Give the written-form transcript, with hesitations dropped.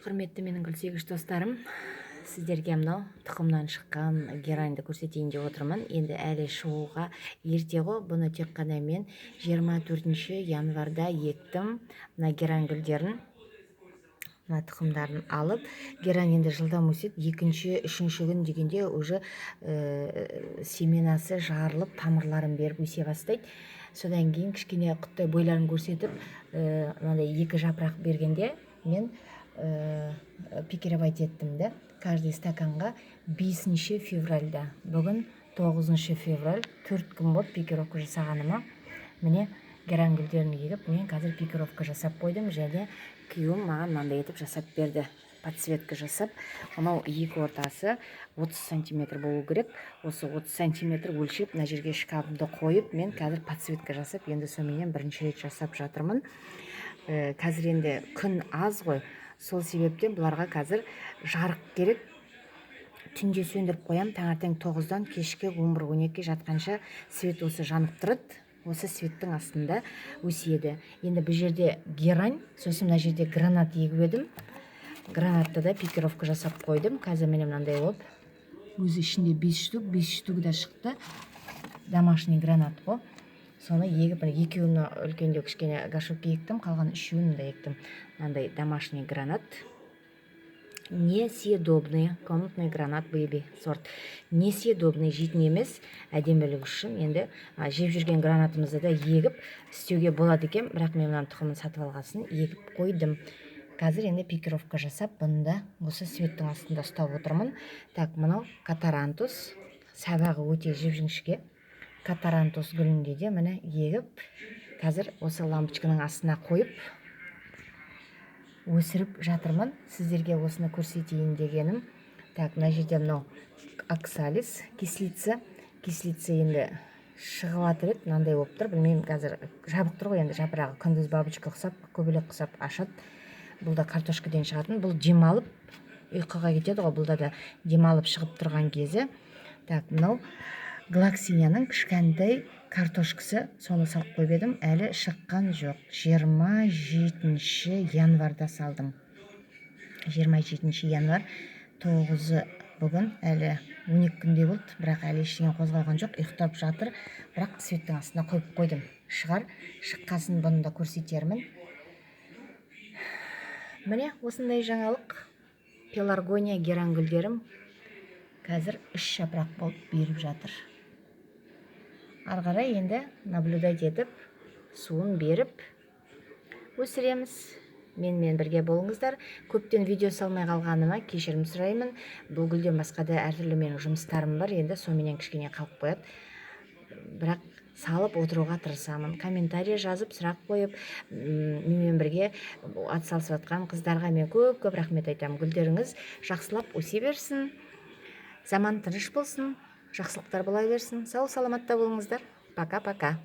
Құрметті менің гүлсүйгіш достарым, сіздерге мынау тұқымнан шыққан гераньды көрсетейін деп отырмын. Енді әлі шығуға ерте ғой. Бұны тек қана мен 24 январьда ектім. Мына герань гүлдерін, мына тұқымдарын алып, герань енді жылдам өседі. Екінші, үшінші күн дегенде уже семенасы жарылып, тамырларын беріп өсе бастайды. Содан кейін кішкене құттай бойларын көрсетіп, мынандай екі жапырақ бергенде мен пикировать еттім да, каждый стаканға 5 февральда. Бүгін 9 февраль, 4 күн болды пикировка жасағаныма. Міне, герань гүлдерін егіп, мен қазір пикировка жасап қойдым және күйеуім маған мынандай етіп жасап берді, подсветка жасап. Мынау екі ортасы 30 сантиметр болу керек. Осы 30 сантиметр өлшеп, мына жерге шкафымды қойып, мен қазір подсветка жасап, енді соныменен бірінші рет жасап жатырмын. Қазір енді күн аз ғой, сол себептен бұларға қазір жарық керек. Түнде сөндіріп қоямын, таңертең 9-дан кешкі 11, 12 жатқанша свет осы жанып тұрады. Осы светтің астында өседі. Енді бұл жерде герань, сосын мына жерде гранат егіп едім. Гранатты да пикировка жасап қойдым. Қазір міне, мынандай болып өзі ішінде бес штук, бес штугі да шықты. Домашний гранат қой. Соны егіп, міне, екеуін үлкендеу кішкене горшокке ектім, қалған үшеуін мында ектім. Мынандай домашний гранат, несъедобный, комнатный гранат, бэби сорт, несъедобный, жейтін емес, әдемілік үшін. Енді жеп жүрген гранатымызды да егіп істеуге болады екен, бірақ мен мынаның тұқымын сатып алғасын егіп қойдым. Қазір енді пикировка жасап, бұны да осы светтің астында ұстап отырмын. Так, мынау катарантус, сабағы өте жіп жіңішке. Катарантус гүлінде де, міне, егіп, қазір осы лампочканың астына қойып өсіріп жатырмын. Сіздерге осыны көрсетейін дегенім. Так, мына жерде мынау оксалис, кислица. Кислица енді шығып жатыр еді, мынандай болып тұр, білмеймін, қазір жабық тұр ғой енді жапырағы. Күндіз бабочка ұқсап, көбелек ұқсап ашады. Бұл да картошкадан шығатын. Бұл демалып, ұйқыға кетеді ғой, бұл да демалып шығып тұрған кезі. Так, мынау глоксинияның кішкентай картошкасы, соны салып қойып едім, әлі шыққан жоқ. 27 январьда салдым, 27 январь, 9-ы бүгін, әлі 12 күндей болды, бірақ әлі ештеңе қозғалған жоқ, ұйықтап жатыр. Бірақ светтің астына қойып қойдым, шығар. Шыққасын бұны да көрсетермін. Міне, осындай жаңалық. Пеларгония, герань гүлдерім қазір үш жапырақ болып беріп жатыр. Ары қарай енді наблюдать етіп, суын беріп өсіреміз. Менімен бірге болыңыздар. Көптен видео салмай қалғаныма кешірім сұраймын. Бұл гүлден басқа да әртүрлі менің жұмыстарым бар, енді соныменен кішкене қалып қояды, бірақ салып отыруға тырысамын. Комментарий жазып, сұрақ қойып, менімен бірге атсалысып жатқан қыздарға мен көп көп рахмет айтамын. Гүлдеріңіз жақсылап өсе берсін, заман тыныш болсын, жақсылықтар бола берсін. Сау саламатта болыңыздар. Пока, пока.